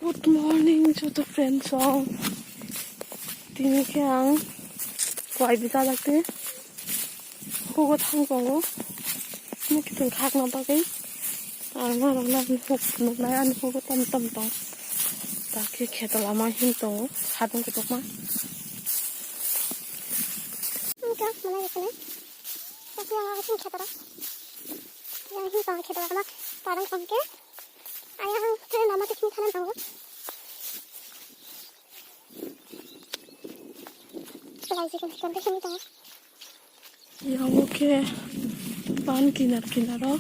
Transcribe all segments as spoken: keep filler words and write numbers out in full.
Good morning joto friends rok. Tini khe ang kwai bwsa jakti hugo thang tongo. Mukitwng khakna bagwi ang norokno huk nuknai ani hugo tam tam tong. Takhe kheto lama hin tongo sadung kotorma. Ang khe malai rwkhanai. Takhe ang aro chini khetora. Yang hin tong khetora ma parang tong khe. Ayang train lama twi simi thana nango. Lai chikon chikon twi simi tongo. Yang khe ban kinar kinaro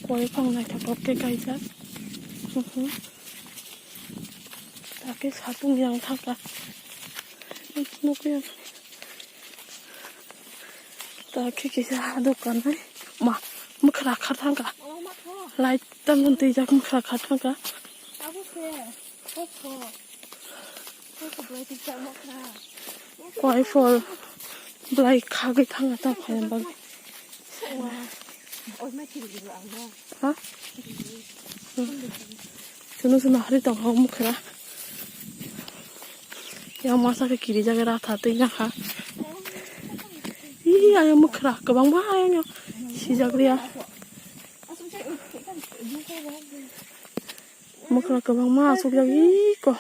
koi phang naithok khe kaijak. Takhe satung yang thangkha. Nukya. Takhe kisa ha dokan hai. Ma, mwkhra khar thangkha. Light tam twi jak mwkhra khar thangkha. Koi phol belai khagwi thangna tamo khaina bagwi. Ha? Chwngno chwngno hari tongkha o mwkhra. Yang masa khe kirijak ratha twi nakha. Ih, ayang mwkhra kwbangma ayang sijak riya. Mwkhra kwbangma achukjak iko.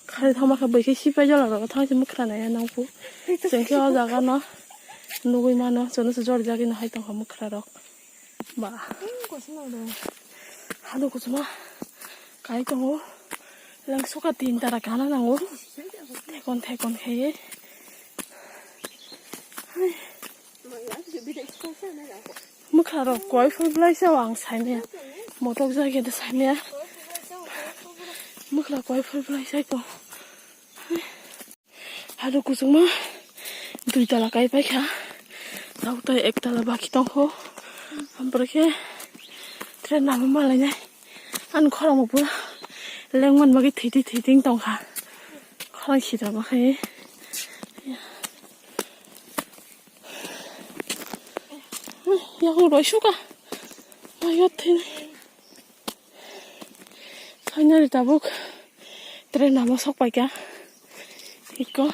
Khari thangma khe bai khe sipai jala rok thang si mwkhra nai ya nang phu. Chwng khe o jaga no nugui mano chwngno se jor jagui no hai tongkha mwkhra rok. Ba. Hado kuchuma kai tongo. Lang suka tin tara kana nango. Thekon thekon khaiye. Mwkhra rok koi phul belai sa ang saimaya. Motok jagui de saimaya. Mwkhra koi phul belai sai to. Hado kuchuma dui tala kai paikha. Tau tai ek tala baki tongkho. Ampore khe train lama malainai. Ani khorang bo pura lengmani bagwi thwitwi thwitwi tongkha. Khorang sitra ma khe. Yang roi suka. Ayo thini. Finally tabuk train lama sok paikha. Iko.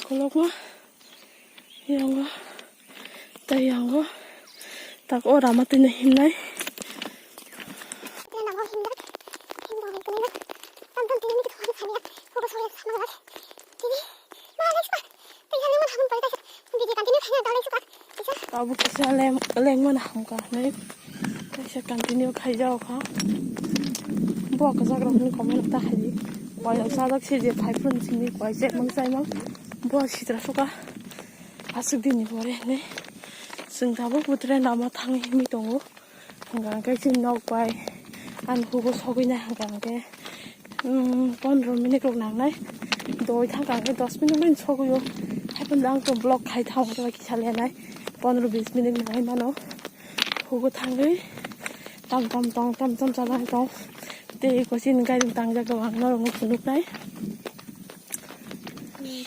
Kolokma. Yango. Tei yango. Tak o rama twi no himnai. Tabuk kisa leng-, lengmani hamkha hinwi kaisa continue khaijak kha. Bo kwchak rokni comment ta hai di. Koi rok sajak se je phai phone simi koi chek mang chai mang. Bo sitra suka. Aswk dini pore hinwi. Chwng tabuk bo train lama thangwi himwi tongo. Hwnka hwnkhe chini nok bai ani hugo sogwi nai hwnka hwnkhe, um, pondro minute rok nangnai. Doi thangkha hwnkhe dos minute bai sogwi o. Haiphano ang to vlog khai thango kisa lenai. Pondro bis minute nangnai mano. Hugo thangwi tam tam tong tam tam chalai tong. Tei eko chini gari tangjak rok ang norokno phunuknai.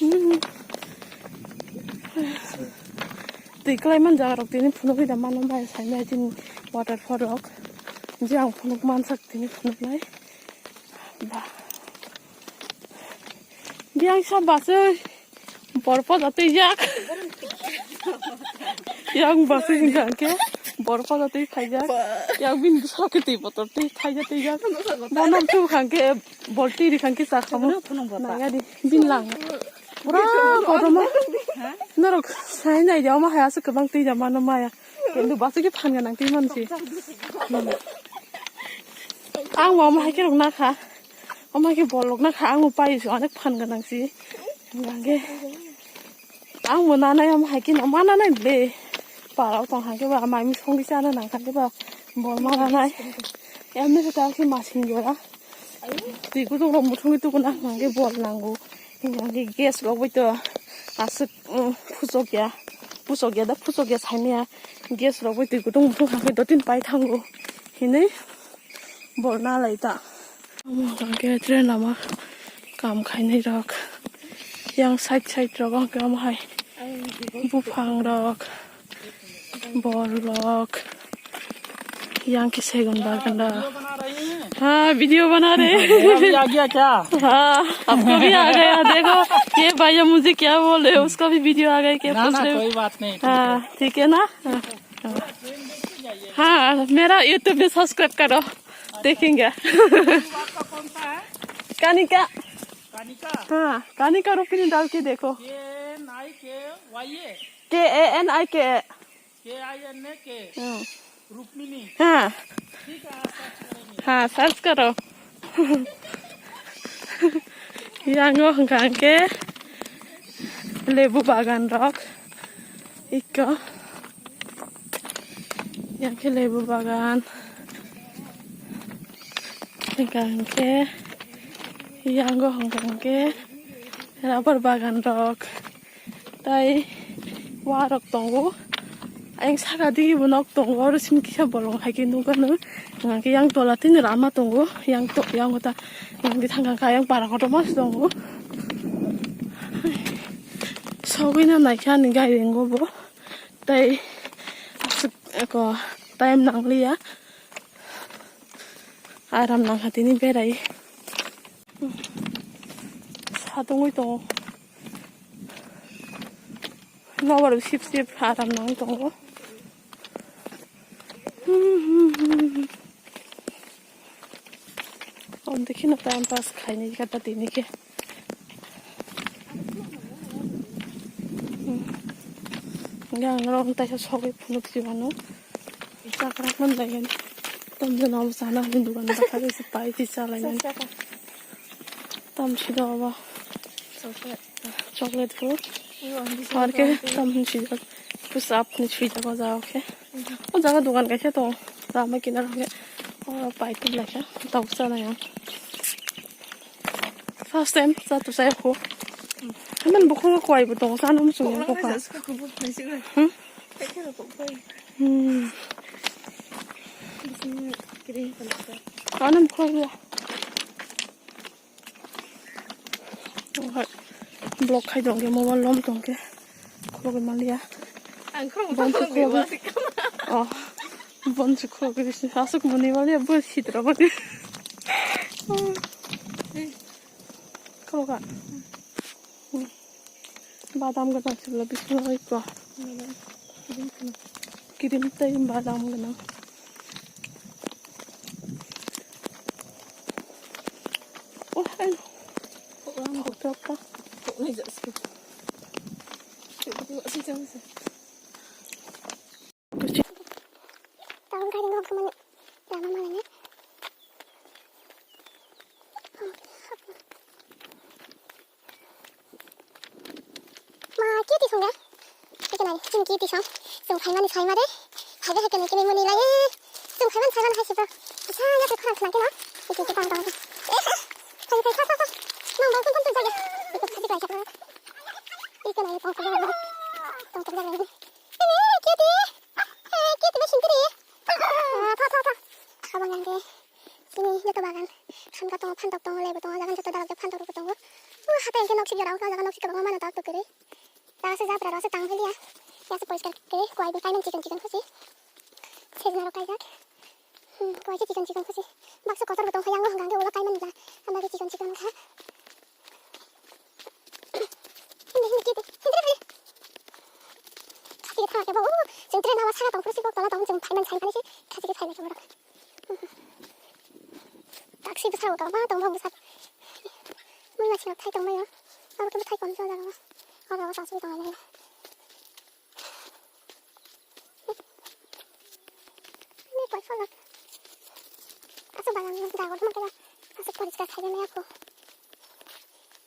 Hmm. Twi kwlai man jaga rok tini phunukgwi da mano bai saimaya chini waterfall rok. Je ang phunuk mansak tini phunuknai. Ba. Biyang sa baswi bor poda twijak. Yang baswi hwnkha hwnkhe bor poda twi khaijak. Yang bini bwsakhe twi botol twi thaijak twijak. Bono thubwkha hwnkhe bol twi rwkha hwnkhe chakhamu. Nangya di bin lang. Pura kotorma. Norok sai naidi omo hai aswk kwbang twi da mano maya. Kintu baswi khe phan gwnang twi mansi. Ang bo omo hai khe rok nakha. Omo hai khe bol rok nakha. Ang bo pai se onek phan gwnang si. Hwnkhe ang bo nanai omo hai khe no ma nanai le. Parao tong hwnkhe ba mai mui songwi chana nang hwnkhe ba bol ma nanai. Emni khe ta khe masing jora. Twi kutung rok muthungwi tukuna hwnkhe bol nango. Hwnkhe gas rok bai to aswk, um, phusok ya. Phusok ya da, phusok ya saimaya. Gas rok bai twi kutung muthung hwnkhe dotin pai thango. Hinwi bol na lai ta. Omo hwnkhe train lama kam khainai rok. Yang side side rok hwnkhe omo hai buphang rok. Borok. Yang ke segun bagan da. हाँ, वीडियो बना रहे हैं। मेरा भी आ गया क्या? हाँ, आपको भी आ गया। देखो, ये भैया मुझे क्या बोल रहे हैं, उसका भी वीडियो आ गया, क्या ना पूछ ना, रहे हो? कोई बात नहीं, ठीक है। हाँ, ठीक है ना? हाँ, हाँ। हाँ, मेरा YouTube भी सब्सक्राइब करो, देखेंगे। कानिका। कानिका? हाँ, कानिका रुक्मिणी डाल के देखो। K N I K Y A। K A N I K। K I N A K। हाँ। रुक्मिणी। हाँ। ठीक है, आप सर्च करेंगे। हाँ, सर्च करो। Yang o hwnkha hwnkhe lebu bagan rok. Ikko. Yang khe lebu bagan. Hwnkha hwnkhe yang o hwnkha hwnkhe rubber bagan rok. Tai wa rok tongo. Ayang saka digi bo nok tongo, oro simi kisa bolong hai khe nukgano. Hwnkhe yang tola tini lama tongo, yang to, yang kota, yang di thangkha kha, yang para kotorma se tongo. Sogwi no naikha ani gari ringo bo. Tai aswk eko time nangliya. Aram nangkha tini berai. Sa tongwi tongo. Nobar sip sip aram nangwi tongo. Om dekhi no time pass khaini kata tini khe. Yang rong taisa sogwi phunuk si mano. Chakra man lai. Tam jona sana ni dukan bakha se pai ti chalai. Tam si do ba. Chocolate ko. Ar ke tam si do. Push up ni si do ba ja okay. O jaga dukan kaisa to. Lama kinar ke. O pai tu lai ka. Tau sa na yang. First time sa tu sa ko. Aman bukhuk ko ai bu to sa no musu ko pa. Hmm. Hmm. Ano bukhuk ya. Tongkha, block khai tongkhe, mobile lom tongkhe, khulogwi manliya. Ang khulogwi Bon tongkha, khulogwi. Oh, bon se khulogwi bisi. Aswk muni manliya, bo sitra bani. Khulogwa. Badam gana sibla bisingo ikko. Kirim tei badam gana. Oh, hai. Thok thok ka. Tang kari nok mani. Lama malanya. Ma, kiti song ya? Kiti nai, chini kiti song. Song phai mani sai ma de. Hai de hai kene kene mani lai. Song phai mani sai mani hai sipa. Sa ya ke khara khna ke na. Kiti kiti tang tang. Eh, hai hai sa sa sa. Nang bang tong tong tong ya. Kiti kiti lai sa. Kiti nai tong tong ya. Tong tong ya. Eh, kiti. Eh, kiti ba sing kiri. Ah, tha tha tha. Abang yang de. Chini joto bagan, khamka tongo, phantok tongo, lebu tongo, jagan joto dalok jok phantok rok tongo. O hatai hwnkhe nok sibya rok, o jaga nok sibya rok mano tak tok kwrwi. Jaga se jabra rok se tang phailiya. Ya se poriskar kwrwi, kwai bo kaimani chikon chikon khusi. Sejna rok kaijak. Hmm, kwai se chikon chikon khusi. Baksa kotor bo tong kha, yang o hwnkha hwnkhe ulo kaimani bla. Ama khe chikon chikon wngkha. Hindi, hindi, hindi, hindi, hindi. Khasi khe thangkhe bo, o, chwng train o saka tong phuru si bok tola tong, chwng phaiman sai phani si, khasi khe phailai khe borok. Taksi bwskango tongma tongma bwsak. Mui machine thai tongmai o. Abo khe bwthai kon jaga o. Oro o chaswi tongmani. Ni koi phalak. Aswk bagan jaga o thangma khe aswk poriskar khai maya kho.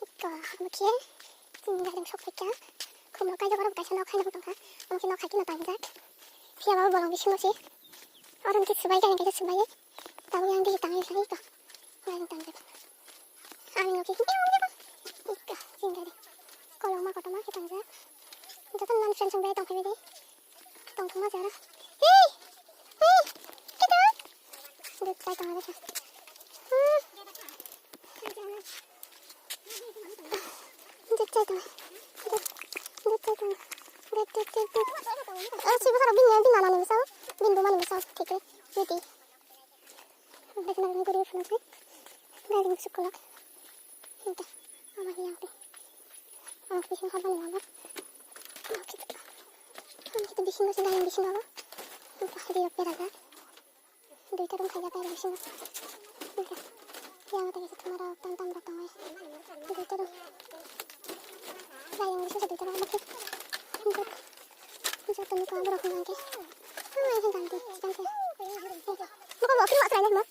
Ikko mukhe chini gari sok phaikha. Khumlo kaijak oro kaisa nok hai tongkha. Omo khe nok hai kheno tangjak. Phiya bo bolong bisingo se. Oro hwnkhe swbai gari kaisa swbai. Tabuk yang digi tangwi khlai to. Yang tangwi. Ani no khe hwnkhe hwnkhe ko. Ikka jingari. Kolokma kotorma khe tangjak. Joto non friend song bai tong phai di. Tong thangma jara. Hey! Hey! Kito! Dut chai tong ada. Hmm. Dut chai tong. Dut, dut chai tong. Dut, dut, dut, dut. Eh, si bwsarok bini, bini mama ni bwsao, bini buma ni bwsao, thik khe. Titi. Ang khe nang guri phunuknai. Gari ni chukula. Hingke. Ama hiyang te. Ang khe sing haba ni mama. Ang khe. Ang khe bising bising gari bising aba. Ang khe hadi yok pera ga. Duita room khaijak gari bising. Ang khe. Yang ada kisa thuma rok tam tam rok tongo. Duita room. Gari bising duita room. Ang khe. Joto ni kok borok hwnka hwnkhe. Hai hwnka hwnkhe, chikang khe. Mokol bo phirma chwrainai hwnma.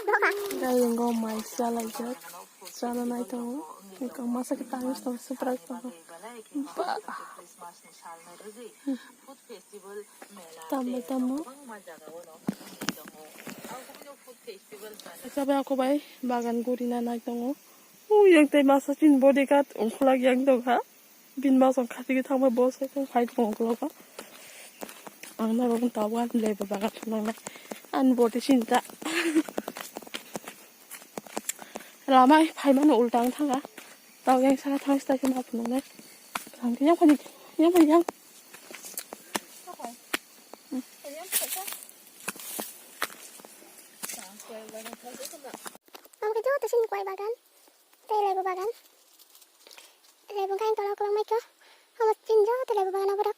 Borok kha. Gayung o mai chalaijak. Chana nai tongo. Eko masa khe tangwi tongo, supra tongo. Ba. Tambai tamo. Kaisa bai ako bai bagan gurina nai tongo. Ui, yang tei masa chini bodyguard ungkulak yang tongkha. Bini masa khati khe thangma bo se tong phai tong uklogo. Ang norok tabuk ani lebu bagan nangnai. Ani body sinta. Lama phaimano ulta ang thanga. Tau yang saka thang sita khe ma phunuknai. Ang khe yang phani, yang phani yang. Ang khe joto sini kwai bagan. Tei lebu bagan. Lebu khe ang tolao kwbangma khe. Omo chini joto lebu bagan oborok.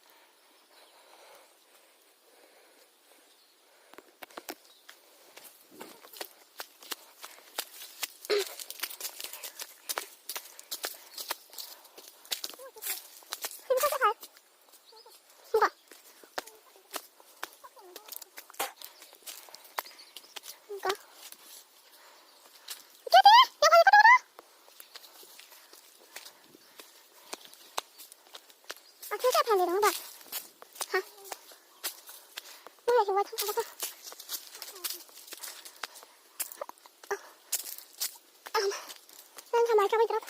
Ang samai ka bai drop.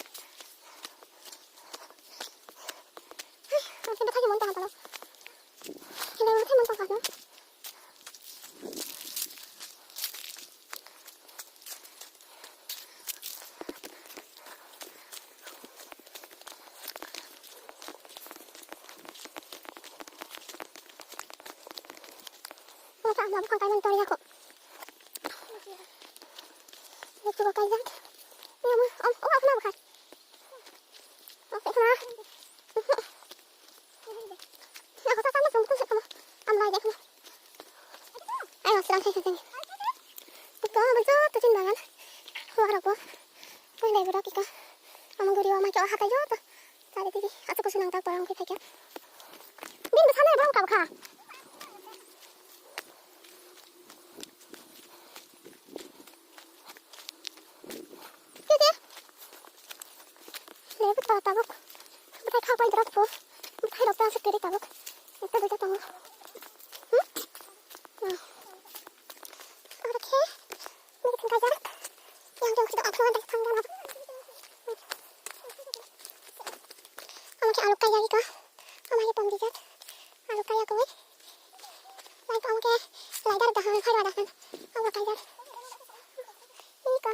Ang sini thagi mon tang tang. Sini mon tang tang. Ang tak mau bukan kain tori aku. Ini coba kain. Ini mau om, oh aku nak bukan. Oke, kena. Aku tak sama sama tuh sama. Am lagi aku. Ayo, silang saya sini. Buka betul tuh cindangan. Wah, aku. Wah, deh, budak ika. Am guri wa ma kyo hata yo tuh. Tari tigi, acha kusu nang tak parang khe phaikha. Bini bwsano borok kabkha. Tete. Lebu to tabuk. Bwthai khak bai drop po. Bwthai rok ta se tere tabuk. Ekta duita tongo. Hmm? Ah. Oro khe. Nini thangkajak. Yang jong sida aphro dai thangkajak. Omo khe alu kaijak iko. Omo khe pom dijak. Alu kaiya koi. Lai omo khe laidar dahan, khairwa dahan. Omo kaijak. Iko.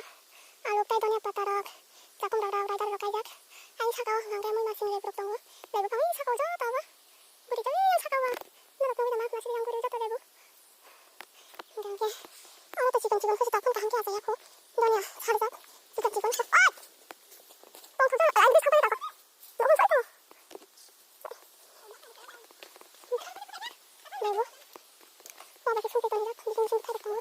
Alu kai donya pata rok. Chakum rok rok, laidar rok kaijak. Ai saka o hwnkhe mui masing lebu rok tongo. Lebu khamwi saka o joto obo. Bwrwi khamwi saka o. Norok nugwi tongma masing yang guri joto lebu. Hingke, hingke. Amo to chikon chikon khe takhum kaham khe achai ya kho. Donya sarjak. Chikon chikon khe. Oi! Tong thok thok, ai, bwsa bai ta. Nogo sai to. Naibo. Baba khe sungke tongjak. Bising bising thai tongo.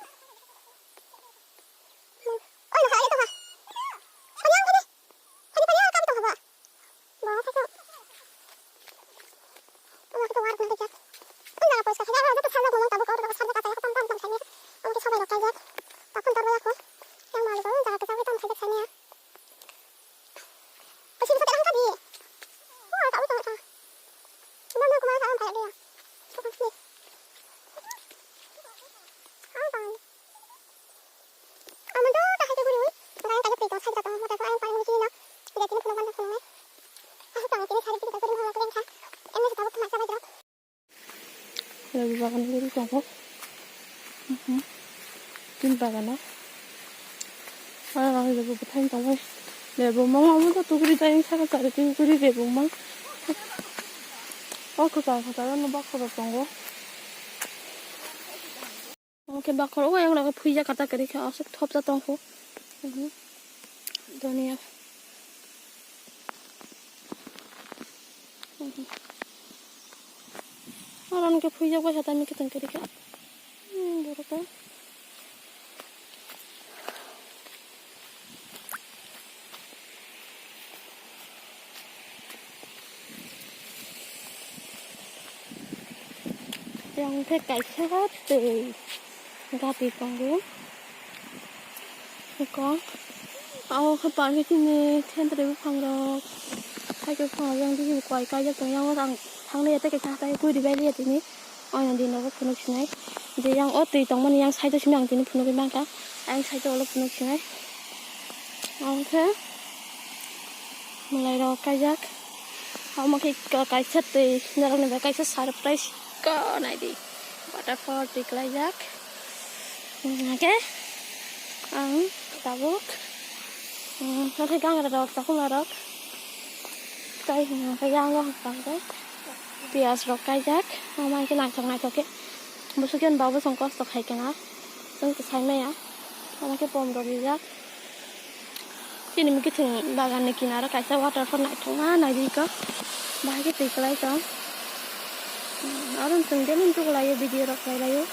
Oi, no, hai to ha. Phani ang phani. Phani phani ang kabi tong haba. Bo, khaisa. Omo khe to war nang rijak. Ang jaga poriskar khaijak, ang joto sarjak mung tabuk, oro sarjak, kachai, tam, tam, tam, saimanya. Omo khe sobai rok chaijak. Takhum tor bai ya kho. Yang malu bo, jaga kwchak bai tam, saijak, saimanya. Bisi bwsa tela hangkha di. Bo, ta, ta, ta. Bo, no, kuma, ta, ta, ta, ya. Ang, ta. Amo do ta hai guri wi. Rai ta pri to sai ta mo ta ko ang pai mo kini na. Dia tini phunuk ban phunuk nai. Ah, tang tini sari tini ta guri mo ko lengkha. Em ni ta ko ma sa bai. Lebu bagan guri tongo. Mhm. Tin bagano. Ah, lebu bwthai tongo. Lebu mama mo to guri ta yang saka sari tini guri lebu mang. Oh, kota kota no bakho tongo. Oke, bakor o yang lage phuija kata kari kha, aswk thopja tong kho. Mhm. Donia. Mhm. Oro hwnkhe phuija bai kha, tamo khe tong kari kha. Hmm, borok o. Yang khe kaisa twi gati tongo. Eko, abo khe park ni simi thentre buphang rok, thaike buphang rok yang bisi kwai kaijak tong yang ang thang liya tei kaisa hatai guri bai liya tini. Oino din rok phunuk sinai. Je yang o twi tongmani yang side o simi ang tini phunugwi mankha. Ayang side o ulo phunuk sinai. Ang khe mwlai rok kaijak. Omo khe ka-, kaisa twi norok ni bai kaisa surprise ko nai di. Waterfall twi kwlaijak. Hwnkhe ang tabuk, hmm, hwnkhe gangra rok, chakhuma rok. Tai hwnkhe yang o hwnkhe piyaj rok kaijak. Omo hwnkhe naithok naithok khe. Bwswk khe ba bwswng kosto khai khe na. Chwng tw sai maya. Omo khe pom rok rijak. Chini mwkhwtwng bagan ni kinaro kaisa waterfall naithokma naidi kho. Bahai khe twi kwlai tong. Aro chwng daily tuklaio, video rok khlailaio.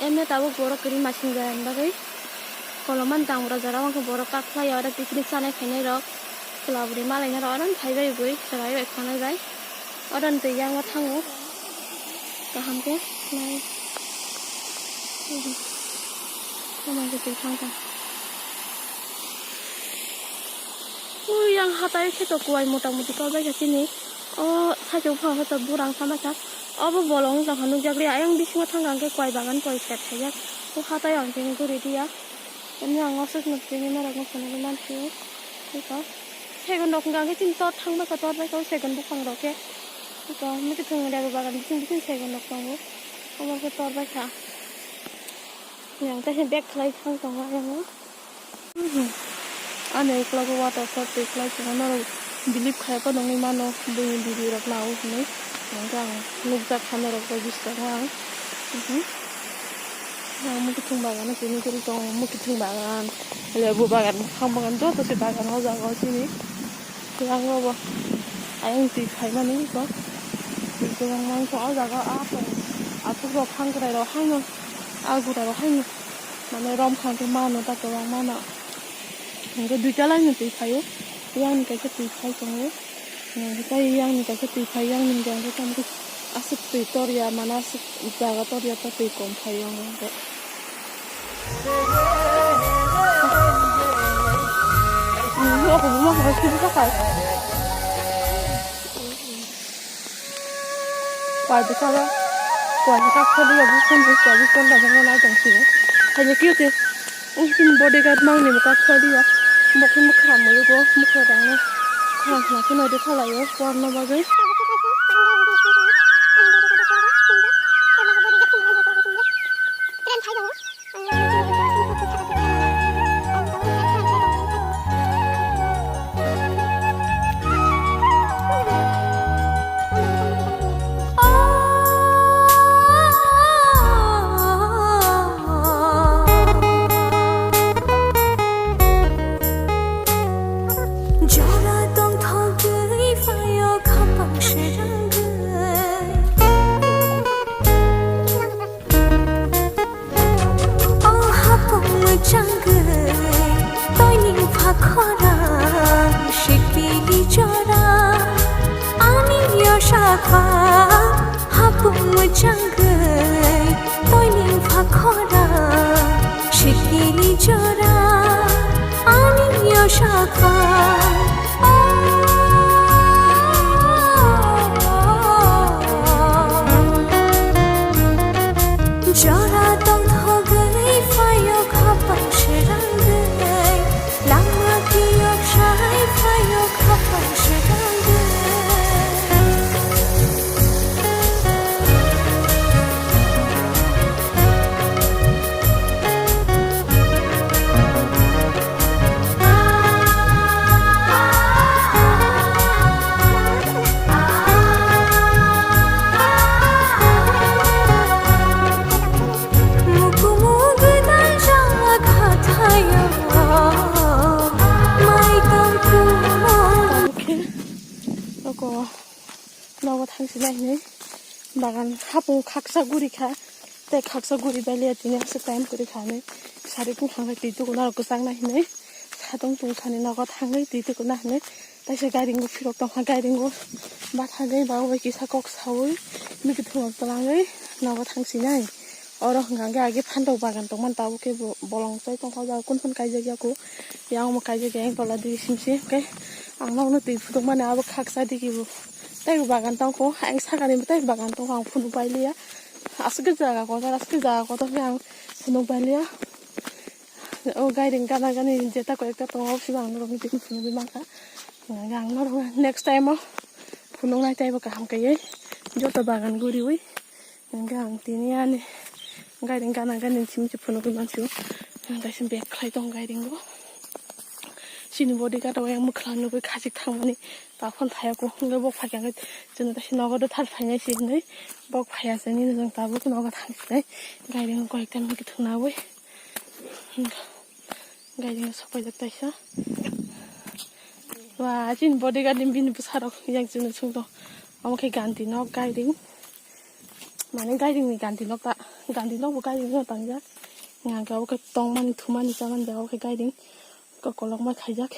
Emne tabuk borok kwrwi masing jaya ni bagwi. Kolomani tang bwrajak rok wngkha borok kak khlaio, aro picnic chanai phainai rok. Chwla bwrwi malainai rok aro phaibai bui chwraio ekkhonai bai. Oro twi yang o thango. Kaham khe nai. Tamo khe twi thang thang. Ui, yang hatai khe to kuai mota moti kok bai kha chini. O side o buphang khe to burang sama kha. Obo bolong wng tong kha nukjak ri. Ayang bisingo thang kha hwnkhe kuai bagan kuai sep khaijak. O hatai ang chini guri diya. Emni ang o side no chini norok no phunugwi mansio. Iko. Segon rok hwnkha hwnkhe chini tor thang bai kha, tor bai kha o segon buphang rok khe. Iko, mwkhwtwng rego bagan bising bising segon rok tongo. Omo khe tor bai kha. Yang tei se bag khlai thang tongo ayang o. Mhm. Ani uklogo waterfall twi khlai tongo, norok believe khai phano wngwi mano, buini video rok nao hinwi. Hwnkhe ang nukjak kha norok bai bisingo ang. Mhm. Ang mwkhwtwng bagano tini kwrwi tongo, mwkhwtwng bagan, lebu bagan, buphang bagan, joto se bagan o jaga o chini. Yang o bo ayang twi phaimani eko. Twi kwbangma wngkha o jaga o, a tongo. Aphuru rok hangkrai rok haino, a gura rok haino. Mane rom kha khe mano ta kwbangma no. Hwnkhe duita line no twi phaio. Yang ni kaisa twi phai tongo. Hwnkhe tei yang ni kaisa twi phai, yang ni hwnkhe tamo khe aswk twi torya, mane aswk jaga torya ta twi kom phai yang hwnkhe. Nokho buma kha sibika khai. Kuai bwsalo, kuai bwsa khodiya, buphang bwsa, buphang bwsa nai tong sini. Haino kiyoti, wngkhe bodyguard mangni bwkha khodiya, bokhe mwkhra mulugo, mwkhra dangno khna khna khe naidi khalaio, kuarna bagwi. Jora tongthogwi phaio khapang srangwi. O hapung mwchangwi toini phakhora sikini jora ani yosakha. Hapung mwchangwi toini phakhora sikini jora ani yosakha. Jora tongthogwi phaio khapang srangwi, lama kiyok sai phaio khapang srangwi. Sinai hinwi bagan hapung khaksa guri kha, tei khaksa guri baliya tini aswk time kwrwi kha hinwi sari kung thangkhe twi tuku narok kwchang nai hinwi satung tung thani nogo thangwi twi tuku na hinwi taisa gairingo phirok tongkha, gairingo bathagwi babu bai kisa kok saui mikithwng rok twlangwi nogo thangsinai. Oro hwnka hwnkhe age phantok bagan tongmani tabuk khe bo bolong chai tongkha, o jaga kun phano kaijak yaku. Yang omo kaijak yang tola digi simsi hwnkhe ang nokno twi phunukmani abo khaksa digi bo. Tei bo bagan tongkho, ayang sakani bo tei bagan tongkho, ang phunuk bailiya. Aswk khe jaga kotor, aswk khe jaga kotor khe ang phunuk bailiya. O gairing gana gani jeta koyekta tongo, sibo ang norokno tini phunugwi mankha. Hwnkhai ang norokno next time o phunuknai teibo kaham kaiwi joto bagan guriwi. Hingke ang tini ani gairing gana gani simi se phunugwi mansio. Ang kaisa bag khlai tong gairing o. Chini bodyguard o yang mwkhwlwng nugwi khachik thangmani takhon phaiya kok hwnkhe bok phaikha hwnkhe chwngno kaisa nogo dothar phainai se hinwi bok phaiya se nini jwng tabuk nogo thang sinai gairing o koyekta mikithwk nawi. Gairing o sok paijak taisa. Wa, chini bodyguard ni bini bwsarok yang chwngno chwng tong. Omo khe ganti nok gairing. Mane gairing ni ganti nok ta. Ganti nok bo gairing no tangjak. Hingke obo khe tongmani thumani chamani jaga o khe gairing. Kokolok ma khaijak.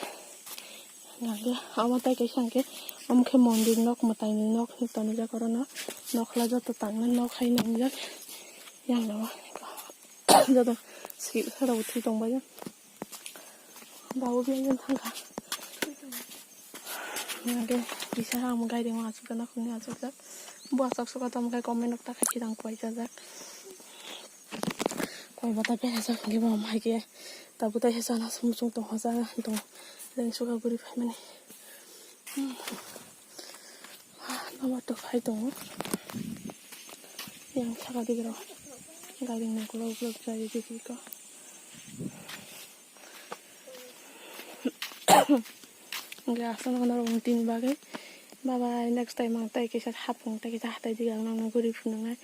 Hingke omo tai kaisa hingke omo khe mondir nok mwtai ni nok hinwi tonijak oro no. Nokhla joto tangna nok hai nwngjak. Yang no. Joto sri sara bo thwi tong bai. Babu biyang thangkha. Hingke kisa ang gairing o aswk jana khungni aswk jak. Bo aswk swk tamo khe comment rok ta khai khirang kwai chajak. Kwai bata bera jak hingke bo hai khe tabuk taisa chana sumsung tong hoja tong leng suka guri phaimani. Noma to phai tongo. Yang saka dige rok. Gairing nang kulok kulok jai dige dige ko. Hingke aswk no norok tini bagwi. Bye bye, next time ang tei kisa hapung tei kisa hatai dige ang nang guri phunuknai.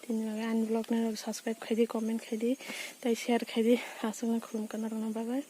Tini bagwi ani vlog no subscribe khaidi, comment khaidi, tei share khaidi. Aswk no khulum kana rok no bye bye.